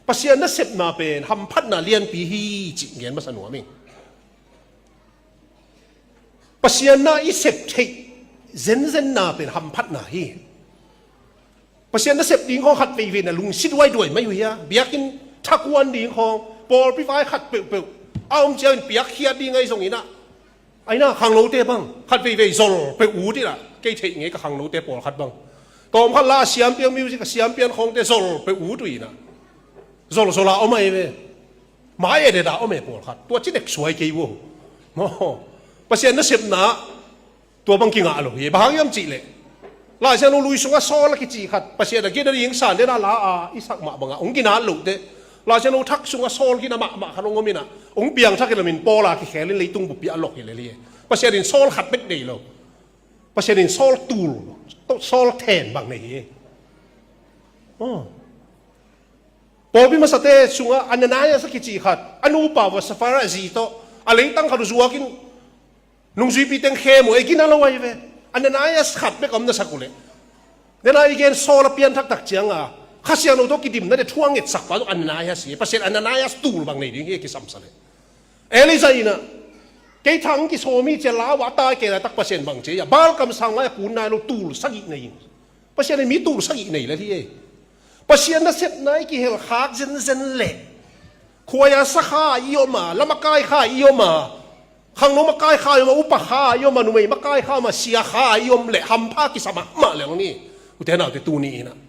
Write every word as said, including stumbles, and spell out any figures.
Pasian nasepna pen hamphatna lianpi hi cih gen masa nuam ing. Pasian na i sep theih zenzenna pen hamphatna hi. Pasian nasep ding khawng khat veivei na lungsi duaiduai mai uh hia? Biakinn thakuan ding khawng pawlpi vai khat peuhpeuh a om ciangin piakkhiat ding ahi zongin ah, aina khangnote bang khat veivei zol peuh ut inah, kei theih ngei ka khangnote pawlkhat bang tawmkhat la a siampian music a siampian khawngte zol peuh ut uh inah, zolzol a om ahi ve. Mai edet a om e pawlkhat, tua ci dek suai kei uh. Maw, Pasian nasepna tua bang kingah lo hi. Bang hang hiam cihleh Laisiangtho lui sungah sawl a kici khat, Pasian a gina ding san dena la a i sak mah bangah hong ginat lohteh, Laisiangtho thak sungah sawl gina mahmah khat hong om inah, hong piangthak in lamin pawl a kikhel in leitung bupi a lok hi lel hi. Pasian in sawl khat bek nei lo. Pasian in sawl tul, sawl then bang nei hi. Aw. Pawlpi masate sungah Ananias a kici khat, a nupa uh Safira a zi tawh a leitang khat uh zuakin nungzuipi teng khem uh, ei gina lo ahi ve. Ananias khat bek om na sak uh leh, dena i gen sawl a pianthak tak cianga Kha Siangtho tawh kidimna de thu a ngetsak pa tawh Ananias hi. Pasian Ananias tul bang nei ding hi, kisamsa leh. Elijah inah kei thang kisawm hi cia lau a tai kei laitak Pasian bang cia, Baal kamsang lai a kun nai lo tul sagih nei ing. Pasian in mi tul sagih nei lel hi ei. Pasian nasepna i kihelkhak zenzen leh, khuaia sakha i om a, lamakai kha i om a, khangno makai kha i om a, upa kha i om a, numei makai kha i om a, sia kha i om leh hampha kisa mahmah lel ni. Ute naute tuni inah